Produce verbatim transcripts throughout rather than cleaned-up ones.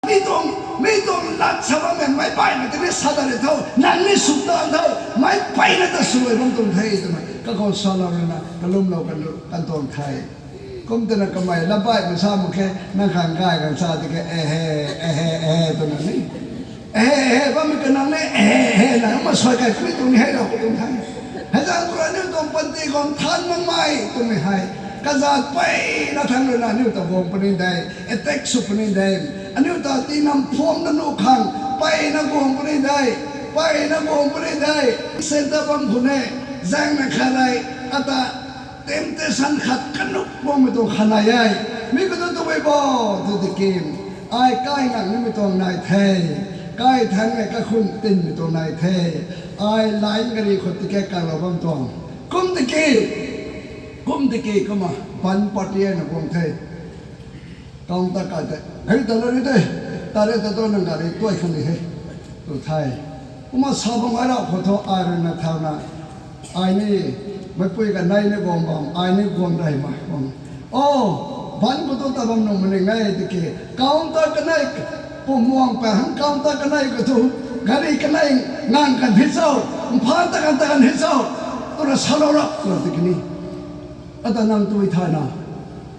Mi tuang, mi tuang lat sa bammei, meic baihmei tei ni sa dat ri tho, nang ni sw tan tho, meic peyna ta swluai bam tuang the twna kakhou salou rui na kalumlou kan, kan tuang the. Kum twna kamei lat baihmei sa mak khe, nang khang gay khang sa tiki, ehe, ehe, ehe, twna ni. Ehe, ehe, bammei kanang ni, ehe, ehe, nang ma suai kai puni tuang ni hei lou tuang the. Hei zaeng khou rui aniu tuang panty khou than makmei twmei hei, kazat peyna thangc rui na aniu ta guang puni de, attack sw puni de. Aniu ta tinam phuam na nuh khang, peyna guang puni de, peyna guang puni de. Centre bam khou ne, zaengna khat rei, ata temptation khat kanuk bammei tuang khat nai e. Mi khou tu tabui bo, tu tiki, ai kai ngang nimei tuang nai the, kai than e kakhun tinmei tuang nai the, ai line gari khou ticket kaklou bam tuang. Kum tiki, kum tiki, kumna, ban party na guang the. Counter kai tei, gari ta la ri de, ta re ta tu nang gari tuai khang ni he, tu the. Kumna sa bam ai rau khou thu ai rui na thauna, ai ni, meicpui kanei ni guang bam, ai ni guang rey mak bam. O, ban khou tu ta bam nuh maning e tiki, counter kanei, pumc muang pa hang counter kanei khou thu, gari kanei ngang kan thi cho, mphan ta kan ta kan thi cho, twna salou rap twna tiki ni. Ata nang tabui thayna,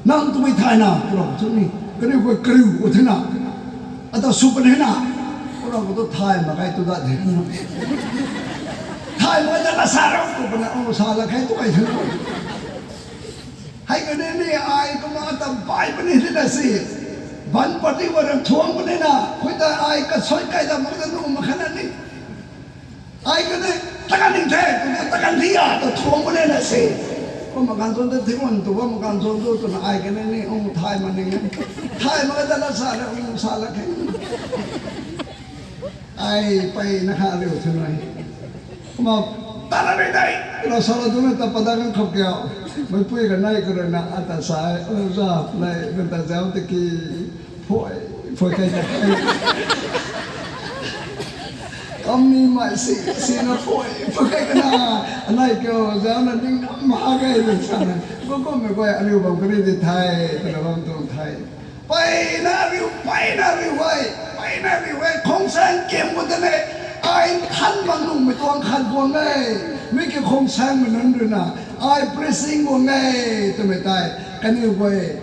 nang tabui thayna, twna chu ni, kaniw guay kariu u thina, ata sw puni na, twna khou tu thay mak khe tu dat the. Thay mak khe ta la sa rau tu puni, o sa la khe tu kai thina. Hei kani ni ai kumna ata bai puni thina si. Ban party guay rui thuang puni na, khui ta ai kasui kai ta mak ta nuh mak khana ni. Ai kani, ta kan ning the, kumna ta kan thi a, ta thuang puni na si. Kumna kan chun ta thi wan tu, kumna kan chun tu, twna ai kani ni, um, thay mak ning e. Thay mak khe ta la sa le, um, sa la khe. Ai peyna kha riu thun nai. Kumna, ta la ri dei, twna salou tu na ta padak kan khou kiu. Meicpui kanei khou rui na ata sa e, o za, nai, nang ta zauc tiki, phuai, phuai kai ta. Kamni mei si, sina phuai, phuai kai kana, anei kiu, zauc na ning ngam mak ge, twna sa na. Kum kummei guay, ariu bam kani di the, twna bam tuang the. Peyna riu, peyna riu e, peyna riu e, khongsaeng kiam khou tei ne, ai nthan bam nuhmei tuang khat guang e, mi ki khongsaengmei nunc rui na, ai preaching guang e, twmei tei, kaniw guay,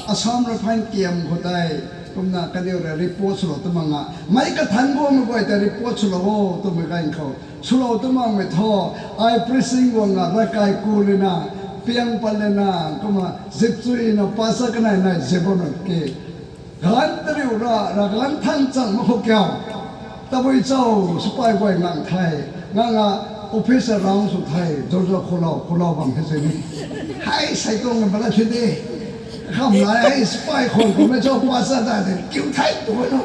Assam Rifle kiam khou tei, kumna kaniw rui report swlou tu mak nga, meic kathan guangmei guay tei report swlou o, twmei ganv khou, swlou tu makmei thu, ai preaching guang a, ravkai ku lana, piang pat lana, kumna zipchui na, pastor kanei nai zip bam na ki. Ganv tariu ra, ra ganv thang chang mak khou kiu. Tabui cho, sipai guay ngang the, ngang a office around sw the, dorja khoulou, khoulou bam the se ni. Hei, sei tuang na bala thi de. Kham lai hei, sipai khon khou mei cho, pastor ta de, kiu thei tu na.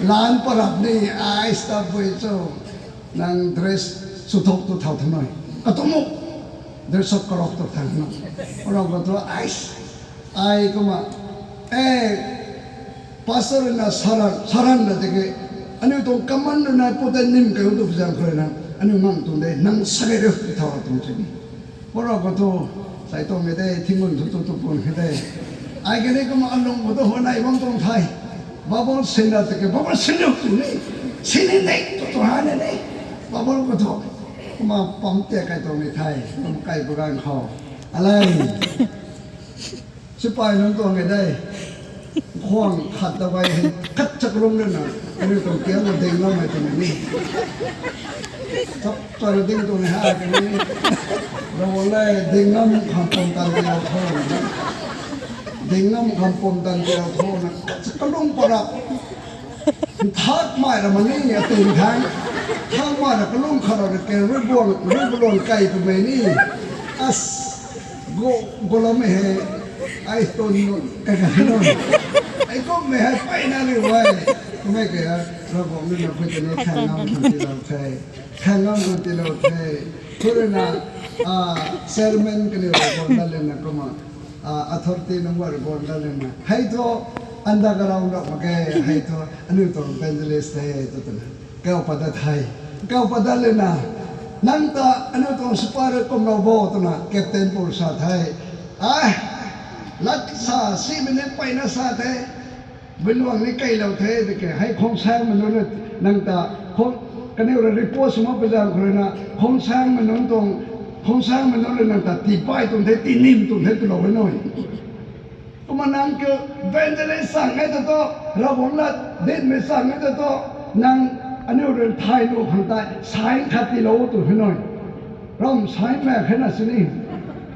Lan parap ni, ai, tabui cho. Nang dress sw thok tu thau thang nai. Katumu, dress up karok tu thang na. Rau ka tu, ai, ai kumna, e, pastor rui na saran, saran na tiki, aniu tuang command rui na pu tei nim kai tu zaeng khou rui na, aniu ngang tuang de, nang sa kei riu, thau ra tuang chini. Parau khou thu, sai tuang e de, thinggun thu tu tu pun khe de. Ai kani kumna alung khou thu huanei bam tuang the. Bible sin ra tiki, Bible sin riu tu ni. Sin ni de, tu tu ha ni de. Bible khou thu. Kumna pam tia kai tuang ni the, pam kai bu ganv khou. Alei. Sipai nunc tuang e de. Khwang khat ta gay hei, khat chak lung rui na, kaniw tuang tiang na ding lammei tuang ni. Chap chara ding tuang ni ha, kaniw ni. Ravguangc le, ding ngam khang pum tan tiilou tho na. Ding ngam khang pum tan tiilou tho na, khat chak kalung para. Nthakmei ra mani, ating thang. Nthakmei ra kalung khat ra ke, rui buan, rui buan kai twmei ni. As, go, go lammei hei, ai tun nunc, kai kai nunc. Ai kummei hei, peyna riu e. Kummei ke, Ravguangc rui na khui tei ni, khang ngam khang tiilou the. Khang ngam khang tiilou the. Khui rui na, chairman kaniw rui buan dat lana kumna, authority nunc guay rui buan dat lana. Hei thu, underground rap mak ge, hei thu, aniu tuang evangelist the, tu twna. Kau pat dat the. Kau pat dat lana. Nang ta, aniu tuang sipai rui kumlou bo, twna, captain pu sa the. Ai, lat sa, simei ni peyna sa the. Buluang ni keylou the, tiki hei khongsaengmei nunc na nang ta, khong, kaniw rui report sw mak pui zaeng khou rui na, khongsaengmei nunc tuang, khongsaengmei nunc rui nang ta tipai tuang the, tinim tuang the twlou e nui. Kumna nang kiu evangelist chang e ta tu, Ravguangc lat dinmei chang e ta tu, nang aniu rui thay nuh khang tei sign khat tiilou tw he nui. Ram sign mak khe na sini.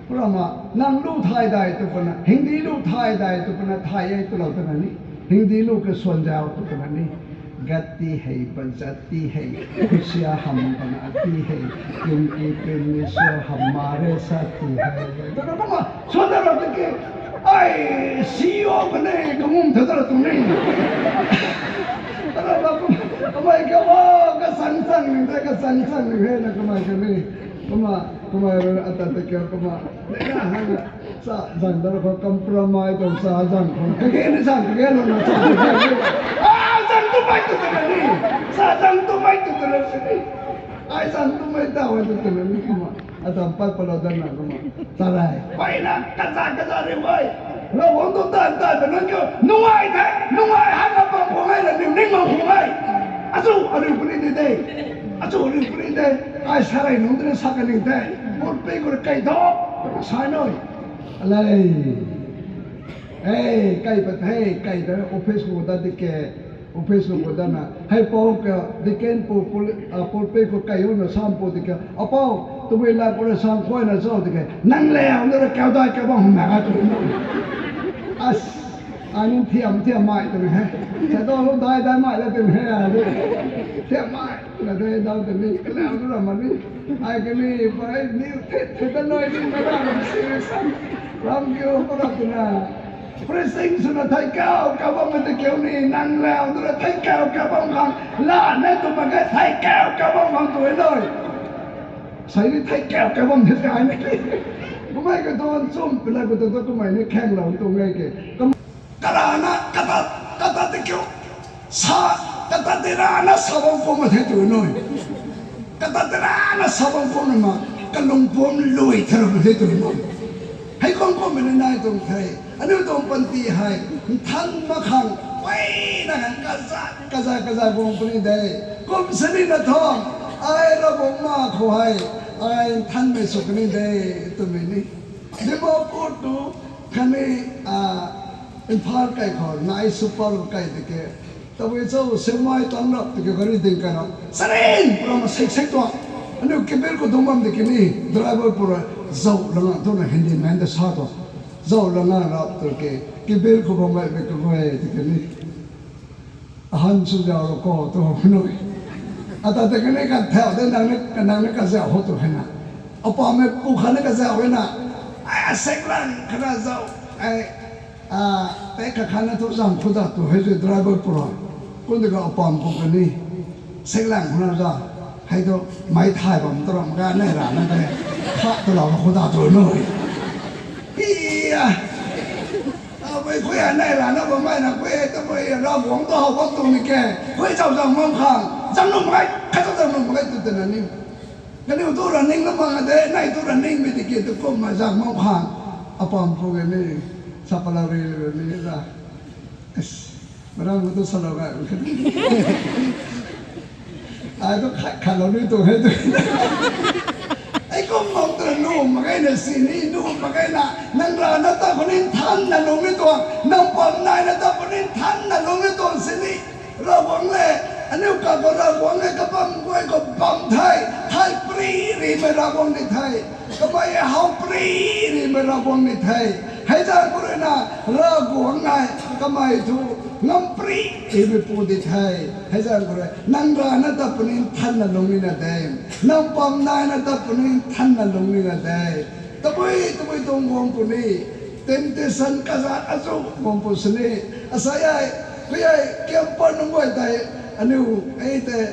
Kumna nang lu thay dai tw puna, Hindi lu thay dai tw puna thay e twlou twna ni. Hindi lu ke suan zau tw puna ni. Gatti hei, bajatti hei, khusia ham bana atti hei, kyunki prem Iswar hamare saathi hai. Tana kumna, swanna ra tiki, ai, C E O kani, kangum tha tara tu ni. Tana ra kumna, kamei ka wa, kasang sang ni, kasang sang ni, hei na kamei ka ni. Kumna, kamei ra ata tiki, kumna, nina hana, sa zang dara khou compromise tuang sa zang khou. Kage ni sa, kage lou na sa, kage lou na. Ah, zang tu mai tu tana ni. Sa zang tu mai tu tana sini. Ai zang tu mai ta wai tu tana ni kumna. Atam pat palou dan na kumna. Tarai. Pai na, kaza, kaza ri wai. Ravguangc tu tan, tan ta nunc kiu. Nungai the, nungai han na bam khou ngai la, niw ning bam khou ngai. Achu, ariu puni di de. Achu, ariu puni de. Ai sarei nunc tana sa kaning the. Pulpit khou kei tho. Sa nui. Alei. Ei, kai pat the, kai ta office khou dat di ke, office khou dat na. Hei pou ka, deacon pou, pul-, ah, pulpit khou kai o na sam pou di ke. Apou, tabui la pou na sam khuay na cho di ke. Nang le, ang na ra kau dai kau bam hum na ka tu. As, ai nunc thiam, thiam mai tu he. Sa do lo dai, dai mai la tu he, ai. Thiam mai. Na dei dau tei ni, kalau tu ram ma ni. Ai kani, pai ni, the, the ta noi ni, na ram si san. Ram kiu, pa ram tu na. Preaching swna thei kau, kau bam ma tei kiu ni, nang lau tu na thei kau, kau bam khang. La, na tu ma ke thei kau, kau bam khang tu e noi. Sai ni thei kau, kau bam the sai ni. Kumei ka tuan chum, pila ka tuan tu kumei ni khang lau tu ngai ke. Kam- Karana, kata, kata tei kiu. Sa, kata tei rana sa bam kum ma the tu nui. Kata tei rana sa bam kum na ma, kalung pum lui the ru the tu nui. Hei kum kum mei nai tuang the. Aniu tuang panty hei, nthan mak khang, pui na khang kaza, kaza, kaza bam puni de. Kum sini na thom, ai ra bam ma khou hei, ai nthan mei sw kani de, twmei ni. Dimapur tu, khatni, ah, Imphal kai khou, nai super kai tiki. Tabui cho, semai tang rap tiki gari ding kai na. Sarin, pura ma sek sek tuang. Aniu kibil khou dung bam tiki ni, driver pura zau langa tu na handyman ta sa tuang. Zau langa rap tiki, kibil khou bam gai bik ka guay tiki ni. Ahan sw zau ro ko tu nui. Ata tei kani kathau de nang ni, nang ni kazau ho tu hei na. Apamei pu khat ni kazau hei na. Ai, a sek lang khana zau. Ai, a, tei khat khat na tu zang khou da tu hei zui driver pura. Kum di ka apam pu kani. Sek lang khana zau. Hei tu mei thay bam tu ram ka nai ra na de. Kha tu lau khou da tu nui. Iya. Tabui khui a nai ra na bam mei na khui, tabui Ravguangc tu how bam tuang ni ke. Khui zau zang bam khang. Zang num mak ge, khat zau zang num mak ge tu tana ni. Kaniw tu ra ning na mak de, nai tu ra ning mei tiki tu kum ma zang bam khang. Apam pu ge ni, sa pala ri le ni ra. Maram tu salou ga. Ai tu khat khat lou ni tu hei tu. Ai kum bam tu nu mak ge na sini, nu mak ge na, nang rana ta puni nthan na lung ni tuang, nang pam nai na ta puni nthan na lung ni tuang sini. Ravguangc le, aniu ka khou Ravguangc le kabam guay khou bam the, thay pri rimei Ravguangc ni the, kamei how pri rimei Ravguangc ni the. Hei zaeng khou rui na, Ravguangc nai, kamei thu, ngam pri rimei pu di the. Hei zaeng khou rui, nang rana ta puni nthan na lung ni na de. Nang pam nai na ta puni nthan na lung ni na de. Tabui, tabui tuang guang puni. Temptation kazat azu guang pu sini. Asai ai, khui ai, camper nunc guay tei, aniu, ei tei,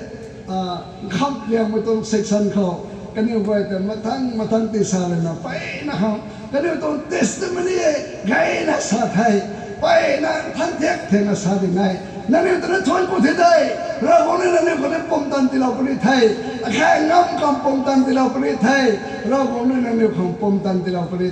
ah, kham liangmei tuang section khou. Kaniw guay tei mathang, mathang ti sa lana, peyna khou. Kaniw tuang testimony e, gayna sa the. Peyna nthan thiak thiakna sa ding e. Nangniw ta na thuanc ku the de. Ravguangc ni nangniw khou ni pumtan tiilou puni the. Akhang ngam khang pumtan tiilou puni the. Ravguangc ni nangniw khang pumtan tiilou puni.